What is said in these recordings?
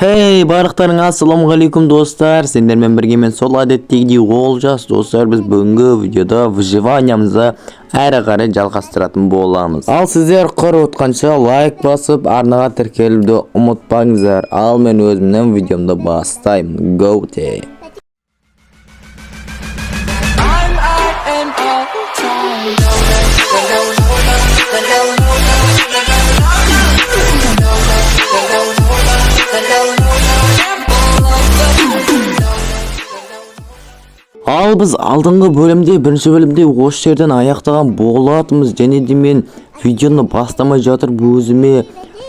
Хей, барлықтарыңа ассалаумағалейкум, достар! Сендермен бірге мен, сол әдеттегідей, Олжас. Достар, біз бүгінгі видеода выживаниямызды әрі қарай жалғастыратын боламыз. Ал сіздер құр отқанша лайк басып, арнаға тіркелуді ұмытпаңыздар. Ал мен өзімнің видеомды бастаймын. Go te. I'm at an all-time. Ал біз алдыңғы бөлімде, бірінші бөлімде осы жерден аяқтаған болатынбыз. Және де мен видеоны бастамай жатырып өзіме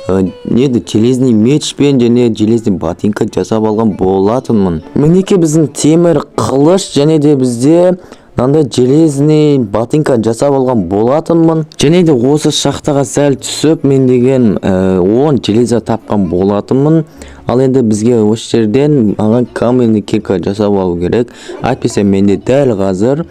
не еді, железный мечпен және железный ботинка жасап алған болатынмын. Мінекей, біздің темір қылыш және де бізде мынандай железный ботинка жасап алған болатынмын. Және де осы шахтаға сәл түсіп, мен деген 10 железо тапқан болатынмын. Ал енді бізге осы жерден, маған каменный кирка жасап алу керек, әйтпесе менде дәл қазір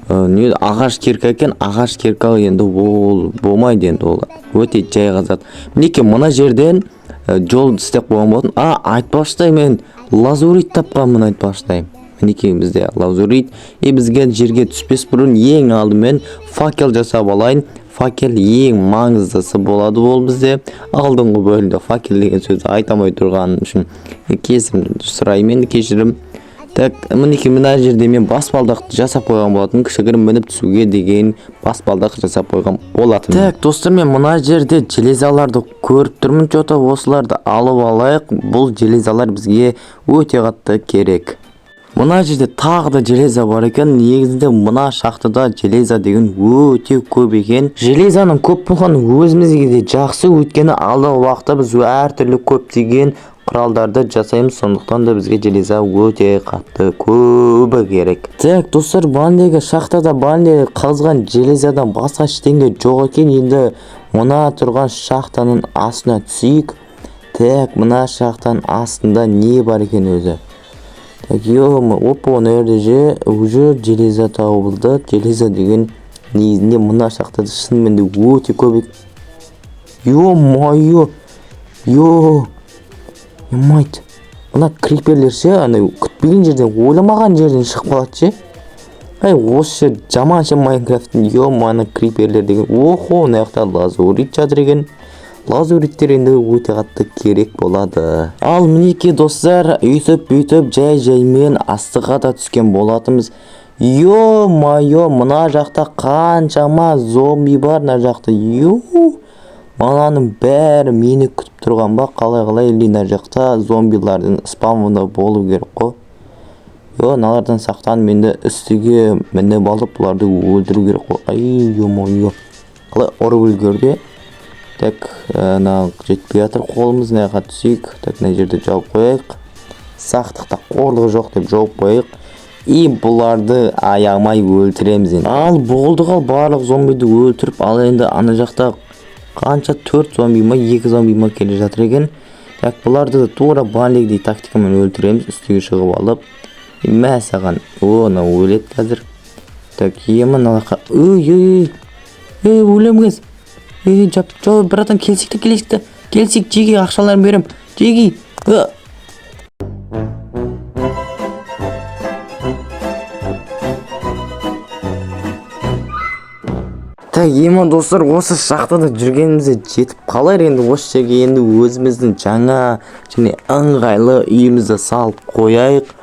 не, ағаш кирка екен. Ағаш кирка енді ол болмайды, енді ол өте жай қазады. Мінекей, мына жерден жол істеп қойған болатын. А, айтпақшыдай, мен лазурит тапқанмын. Айтпақшыдай, мінекей, бізде лазурит. И бізге жерге түспес бұрын ең алдымен факел жасап алайын. Факел ең маңыздысы болады. Ол бізде алдыңғы бөлімде факел деген сөзді айта алмай тұрғаным үшін кешірім сұраймын енді, кешірім. Так, мінекей, мына жерде мен баспалдақты жасап қойған болатын, кішігірім мініп түсуге деген баспалдақ жасап қойған болатын. Так, достар, мен мына жерде железаларды көріп тұрмын. Че-то осыларды алып алайық, бұл железалар бізге өте қатты керек. Мына жерде тағы да железо бар екен. Негізінде мына шахтада железо деген өте көп екен. Железоның көп болғаны өзімізге де жақсы, өйткені алдағы уақытта біз әртүрлі көптеген құралдарды жасаймыз, сондықтан да бізге железо өте қатты көбі керек. Так, достар, бандегі шахтада банде қазған железодан басқа ештеңе жоқ екен. Енді мына тұрған шахтаның астына түсейік. Так, мына шахтаның астында не бар екен өзі? Так, ё, опа, мына жерде же уже железо табылды. Железо деген негізінде мына шахтада шынымен де өте көп. Ё-моё, ё мать, мына криперлер ше, ана күтпеген жерден, ойламаған жерден шығып қалады ше. Ай, осы жер жаман ше Майнкрафттың. Ё, ана криперлер деген. Охо, мына жақта лазурит жатыр екен. Лазуриттер енді өте қатты керек болады. Ал мінекей, достар, өйтіп бүйтіп жай жаймен астыға да түскен болатынбыз. Ё-моё, мына жақта қаншама зомби бар мына жақта! Ё, мынаның бәрі мені күтіп тұрған ба, қалай, қалай? Или мына жақта зомбилардың спавны болу керек қой. Ё, мыналардан сақтанып, енді үстіге мініп алып, бұларды өлтіру керек қой. Ай, ё-моё, қалай ұрып үлгерді! Так, мына жетпей жатыр қолымыз, мына жаққа түсейік. Так, мына жерді жауып қояйық, сақтықта қорлық жоқ деп жауып қояйық. И бұларды аямай өлтіреміз енді. Ал болды ғой, барлық зомбиді өлтіріп. Ал енді ана жақта қанша, төрт зомби ма, екі зомби ма келе жатыр екен. Так, бұларды да тура балегдей тактикамен өлтіреміз, үстіге шығып алып. Мә саған! О, мынау өледі қазір. Так, ема, мына жаққа, ой, ой, ой, өлемін қазір. Ей, жап, жо, братан, келсек те, келесік те, келсек, жеге ақшаларын берем, жеге. Так, ема, достар, осы шахтада жүргенімізде жетіп қалар енді осы жерге. Енді өзіміздің жаңа және ыңғайлы үйімізді салып қояйық,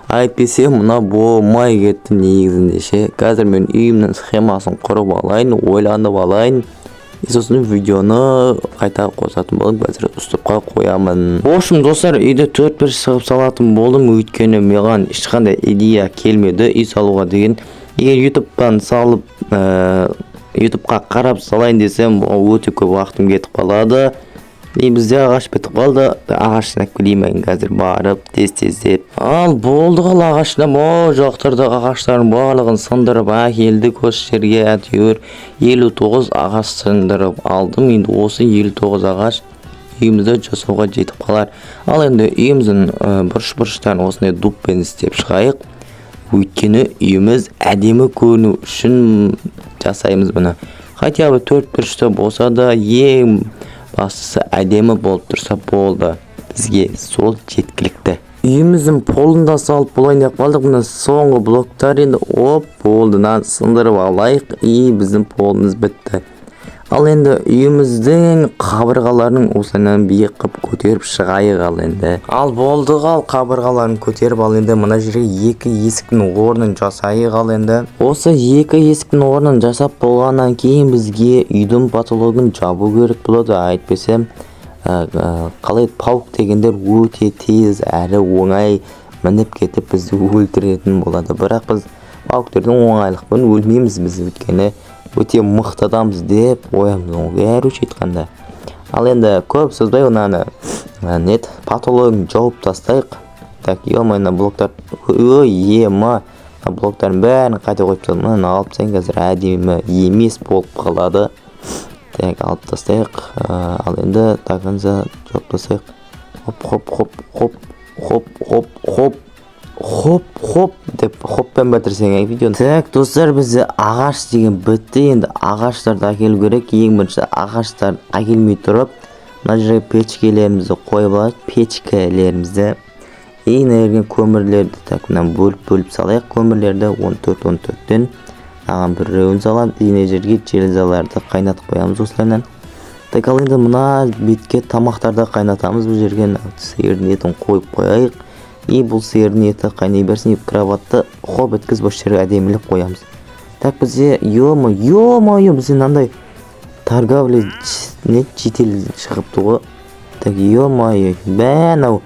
әйтпесе мына болмай кетті негізінде ше. Қазір мен үйімнің схемасын құрып алайын, ойланып алайын, и сосын видеоны қайта қосатын боламын. Қазір уступқа қоямын. В общем, достар, үйді төрт бір шығып салатын болдым, өйткені маған ешқандай идея келмеді үй салуға деген. Егер ютубтан салып, ютубқа қарап салайын десем, ол өте көп уақытым кетіп қалады. И бізде ағаш бітіп қалды, ағаш жинап келейін мен қазір барып тез тездеп. Ал болды ғой, ағаш жинап, о жақтардағы ағаштардың барлығын сындырып әкелдік осы жерге. Әйтеуір 59 ағаш сындырып алдым. Енді осы 59 ағаш үйімізді жасауға жетіп қалар. Ал енді үйіміздің бұрыш бұрыштарын осындай дубпен істеп шығайық, өйткені үйіміз әдемі көріну үшін жасаймыз бұны. Хотя бы төрт бұрышты болса да, ең бастысы әдемі болып тұрса болды. Бізге сол жеткілікті. Үйіміздің полын да салып болайын деп қалдық. Мына соңғы блоктар енді, оп, болды. Мынаны сындырып алайық, и біздің полымыз бітті. Ал енді үйіміздің қабырғаларын осылайынан биік қылып көтеріп шығайық. Ал енді, ал болды, ал қабырғаларын көтеріп, ал енді мына жерге екі есіктің орнын жасайық. Ал енді осы екі есіктің орнын жасап болғаннан кейін бізге үйдің потологын жабу керек болады. Әйтпесе қалай, паук дегендер өте тез әрі оңай мініп кетіп, бізді өлтіретін болады. Бірақ біз пауктерден оңайлықпен өлмейміз біз, өйткені өте мықты адамбыз деп қоямыз, короче айтқанда. Ал енді көп созбай, мынаны нет, потологын жауып тастайық. Так, е, мына блоктар, ой, ема, мына блоктардың бәрін қайта қойып тастадым. Мынаны алып тастайын, қазір әдемі емес болып қалады. Так, алып тастайық. Ал енді до конца жауып тастайық. Хоп, хоп, хоп, хоп, хоп, хоп, хоп, хоп, хоп деп, хоппен бітірсең видеоны. Так, достар, бізде ағаш деген бітті. Енді ағаштарды әкелу керек. Ең бірінші ағаштарды әкелмей тұрып, мына жерге печкелерімізді қойып алайық, печкелерімізді. И мына жерге көмірлерді, так, мына бөліп бөліп салайық көмірлерді, 14, 14-тен мынаған біреуін саламыз. И мына жерге железаларды қайнатып қоямыз осылайынан. Так, ал енді мына бетке тамақтарды қайнатамыз. Бұл жерге мына сиырдың етін қойып қояйық, и бұл сиырдың еті қайнай берсін. И кроватты хоп еткізіп, осы жерге әдемілеп қоямыз. Так, бізде, ё мое, бізде мынандай торговля не житель шығыпты ғой. Так, ё мое, мә, мынау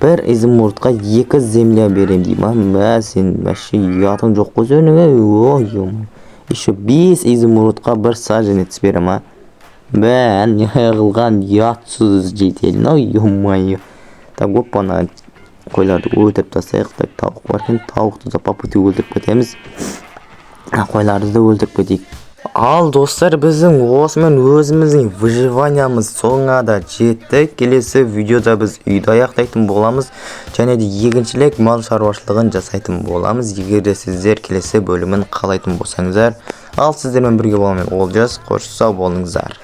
бір изумрудқа екі земля беремін дей ма? Мә, сен вообще ұятың жоқ қой сенің, е? Ой, ё, еще бес изумрудқа бір саженец бере ма? Мә, не қылған ұятсыз житель мынау, ё мое. Так, опа, ана қойларды өлтіріп тастайық. Так, тауық бар екен, тауықты да по пути өлтіріп кетеміз. Қойларды да өлтіріп кетейік. Ал, достар, біздің осымен өзіміздің выживаниямыз соңына да жетті. Келесі видеода біз үйді аяқтайтын боламыз және де егіншілік, мал шаруашылығын жасайтын боламыз, егер де сіздер келесі бөлімін қалайтын болсаңыздар. Ал сіздермен бірге болған мен, Олжас. Қош, сау болыңыздар.